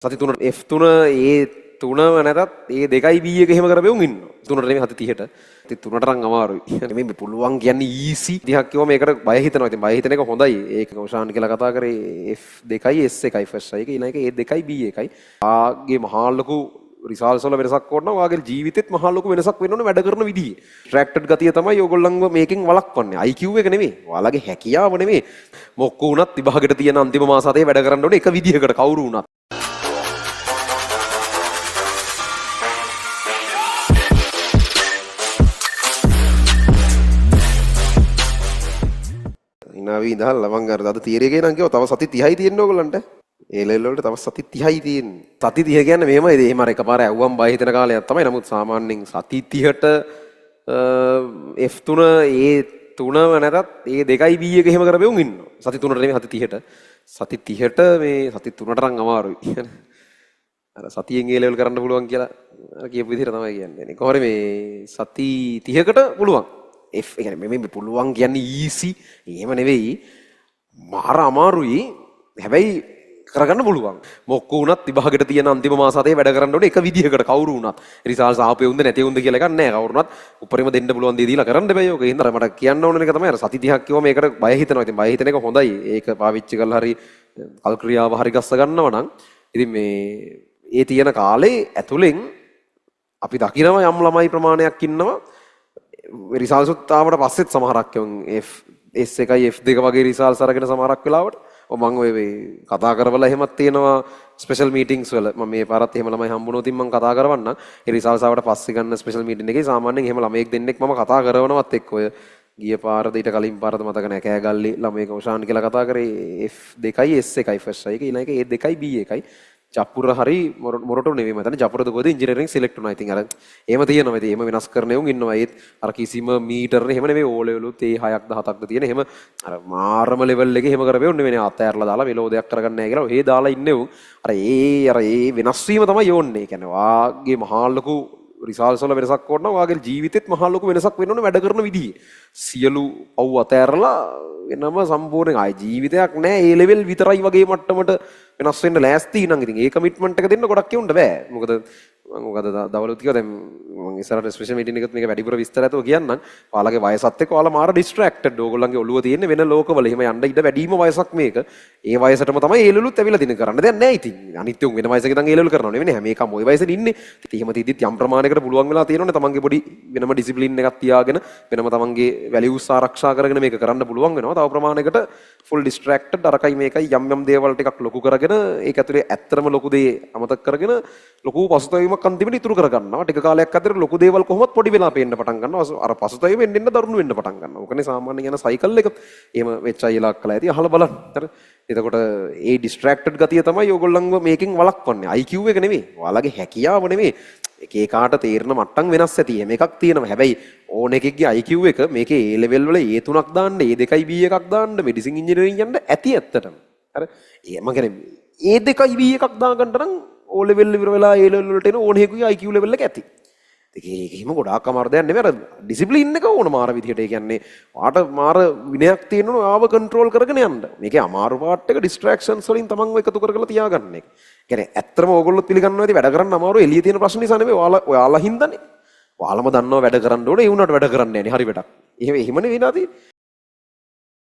සති තුනට F3 ඒ තුනම නැතත් ඒ දෙකයි B එක එහෙම කරපෙවුන් ඉන්නවා. තුනට නෙමෙයි සති 30ට. ඉතින් තුනට නම් අමාරුයි. නෙමෙයි මේ පුළුවන් කියන්නේ ඊසි. 30ක් කිව්වම ඒකට බය හිතෙනවා. ඉතින් බය හිතෙන එක හොඳයි. ඒක ඔෂාන් කියලා කතා කරේ F2යි S1යි ෆස්ට් එක, ඊළඟ එක A2යි B එකයි. ආගේ මහා ලොකු රිසල්ට්ස් වල වෙනසක් ඕන නම් ඔයාගේ ජීවිතෙත් මහා ලොකු වෙනසක් වෙන්න ඕනේ වැඩ කරන විදිහේ. ඩිස්ට්‍රැක්ටඩ් ගතිය තමයි ඔයගොල්ලන්ව මේකෙන් වළක්වන්නේ. IQ එක නෙමෙයි. ඔයාලගේ හැකියාව නෙමෙයි. මොක්කු වුණත් විභාගෙට තියෙන අන්තිම මාස හතේ වැඩ කරන්න ඕනේ එක විදිහකට කවුරු වුණත්. ඉනාවි ඉඳහල්ලා මං අර අද තියරි එකේ නම් කිව්වා තව සති 30යි තියෙන්නේ ඕගොල්ලන්ට. ඒ ලෙවල් වලට තව සති 30යි තියෙන්නේ. සති 30 කියන්නේ මෙහෙමයි. එහෙම අර එකපාර ඇහුවම් බය හිතෙන කාලයක් තමයි. නමුත් සාමාන්‍යයෙන් සති 30ට F3 ඒ තුනම නැතත් ඒ දෙකයි B එක එහෙම කරපෙවුන් ඉන්නවා. සති තුනට නෙමෙයි සති 30ට. සති 30ට මේ සති තුනට නම් අමාරුයි. අර සතියෙන් ඒ ලෙවල් කරන්න පුළුවන් කියලා අර කියපු විදිහට තමයි කියන්නේ. කොහොම හරි මේ සති 30කට පුළුවන්. F ඒ කියන්නේ මේ පුළුවන් කියන්නේ ඊසි එහෙම නෙවෙයි. මාර අමාරුයි. හැබැයි කරගන්න පුළුවන්. මොක්කු වුණත් විභාගෙට තියෙන අන්තිම මාස හතේ වැඩ කරන්න ඕනේ එක විදිහකට කවුරු වුණත්. රිසල්ට්ස් ආපේ උන්ද නැතේ උන්ද කියලා එකක් නෑ. කවුරු වුණත් උපරිම දෙන්න පුළුවන් දේ දීලා කරන්න බෑ ඔක. ඒ හින්දා මට කියන්න ඕන එක තමයි අර සති 30ක් කිව්වම ඒකට බය හිතෙනවා. ඉතින් බය හිතෙන එක හොඳයි. ඒක පාවිච්චි කරලා හරි කල් ක්‍රියාව හරි ගස්ස ගන්නවා නම් ඉතින් මේ ඒ තියෙන කාලේ ඇතුලෙන් අපි දකිනවා යම් ළමයි ප්‍රමාණයක් ඉන්නවා රිසල්ට්ස් උත් ආවට පස්සෙත් සමහරක් එවුන් F S1යි F2 වගේ රිසල්ට්ස් අරගෙන සමහරක් වෙලාවට ඔව් මං ඔය මේ කතා කරවලා එහෙමත් තියෙනවා ස්පෙෂල් මීටින්ග්ස් වල. මම මේ පාරත් එහෙම ළමයි හම්බුනොත් ඉතින් මං කතා කරවන්නම්. ඒ රිසල්ට්ස් ආවට පස්සේ ගන්න ස්පෙෂල් මීටින් එකේ සාමාන්‍යයෙන් එහෙම ළමයෙක් දෙන්නෙක් මම කතා කරවනවත් එක්ක ඔය ගිය පාරද ඊට කලින් පාරද මතක නෑ කෑගල්ලි ළමයෙක් ඔෂාන් කියලා කතා කරේ F2යි S1යි ෆස්ට් එක, ඊළඟ එක A2යි B එකයි. ජපුර හරි මොරටු නෙවෙයි මම හිතන්නේ ජපුරද කොහෙද ඉංජිනේරින් සිලෙක්ට් වුණා. ඉතින් අර එහෙම තියෙනවා. ඉතින් එහෙම වෙනස් කරන උන් ඉන්නවා. ඒත් අර කිසිම මීටර් එහෙම නෙවෙයි ඕ ලෙවලුත් ඒ 6ක්ද 7ක්ද තියෙන එහෙම අර මාරම ලෙවල් එකේ එහෙම කරපෙවුන් නෙවෙයි නේ. අතෑරලා දාලා මෙලෝ දෙයක් කරගන්න නැහැ කියලා ඔහේ දාලා ඉන්නේ උන්. අර ඒ අර ඒ වෙනස් වීම තමයි ඕන්නේ. ඒ කියන්නේ වාගේ මහා ලොකු රිසල්ට්ස් වල වෙනසක් ඕන නම් ඔයාගේ ජීවිතෙත් මහා ලොකු වෙනසක් වෙන්න ඕනේ වැඩ කරන විදිහේ. සියලු පව් අතෑරලා වෙනම සම්පූර්ණයෙන් ආයේ ජීවිතයක් නෑ ඒ ලෙවල් විතරයි වගේ මට්ටමට වෙනස් වෙන්න ලෑස්ති නම් ඉතින් ඒ කමිට්මන්ට් එක දෙන්න ගොඩක් එවුන්ට බෑ. මොකද මං මොකද දවලුත් කිව්වා දැන් මං ඉස්සරහට ස්පෙෂල් මීටින් එකත් මේක වැඩිපුර විස්තර ඇතුව කියන්නම්. ඔයාලගේ වයසත් එක්ක ඔයාලා මාර ඩිස්ට්‍රැක්ටඩ්. ඕගොල්ලන්ගේ ඔළුව තියෙන්නේ වෙන ලෝකවල. එහෙම යන්න ඉඩ වැඩිම වයසක් මේක. ඒ වයසටම තමයි ඒ ලෙවලුත් ඇවිල්ලා තියෙන්නේ. කරන්න දෙයක් නෑ ඉතින්. අනිත් උන් වෙන වයසක ඉඳන් ඒ ලෙවල් කරනව නෙවෙයි හැම එකම ඔය වයසේ ඉන්නේ. ඉතින් එහෙම තියද්දිත් යම් ප්‍රමාණයකට පුළුවන් වෙලා තියෙනවනේ තමන්ගේ පොඩි වෙනම ඩිසිප්ලින් එකක් තියාගෙන වෙනම තමන්ගේ වැලියුස් ආරක්ෂා කරගෙන මේක කරන්න පුළුවන් වෙනවා. තව ප්‍රමාණයකට ෆුල් ඩිස්ට්‍රැක්ටඩ් අරකයි මේකයි යම් යම් දේවල් ටිකක් ලොකු කරගෙන ඒක ඇතුලේ ඇත්තටම ලොකු දේ අමතක කරගෙන ලොකු පසුතැවීමක් අන්තිමට ඉතුරු කරගන්නවා. ටික කාලයක් අතර ලොකු දේවල් කොහොමත් පොඩි වෙලා පේන්න පටන් ගන්නවා. අර පසුතැවීම එන්න එන්න දරුණු වෙන්න පටන් ගන්නවා. ඕකනේ සාමාන්‍යයෙන් යන සයිකල් එක. එහෙම වෙච්ච අයලා කළා ඇති අහලා බලන්න. හරි. එතකොට ඒ ඩිස්ට්‍රැක්ටඩ් ගතිය තමයි ඕගොල්ලන්ව මේකෙන් වළක්වන්නේ. IQ එක නෙමෙයි. ඔයාලගේ හැකියාව නෙමෙයි. එක එකාට තේරෙන මට්ටම් වෙනස් ඇති. එහෙම එකක් තියෙනවා. හැබැයි ඕන එකෙක්ගේ IQ එක මේකේ A level වල A තුනක් දාන්න, A දෙකයි B එකක් දාන්න, මෙඩිසින් ඉංජිනේරින් යන්න ඇති ඇත්තටම. හරි. ඒ මං කියන්නේ A දෙකයි B එකක් දාගන්න නම් O level ඉවර වෙලා A level වලට එන ඕන එකෙකුගේ IQ level එක ඇති. ඉතින් ඒක එහෙම ගොඩාක් අමාරු දෙයක් නෙමෙයි. අර ඩිසිප්ලින් එක ඕන මාර විදිහට. ඒ කියන්නේ ඔයාට මාර විනයක් තියෙන්න ඕන ඔයාව කන්ට්‍රෝල් කරගෙන යන්න. මේකේ අමාරු පාර්ට් එක ඩිස්ට්‍රැක්ෂන්ස් වලින් තමන්ව එකතු කර කරලා තියාගන්න එක. ඒ කියන්නේ ඇත්තටම ඕගොල්ලොත් පිළිගන්නවා ඇති වැඩ කරන්න අමාරු එළිය තියෙන ප්‍රශ්න නිසා නෙමෙයි ඔයාලා ඔයාලා හින්දානේ. ඔයාලම දන්නවා වැඩ කරන්න ඕනේ ඒ වුණාට වැඩ කරන්නේ නැහැ නේ හරි වැඩක්. එහෙම එහෙම නෙවෙයි නා තියෙන්නේ.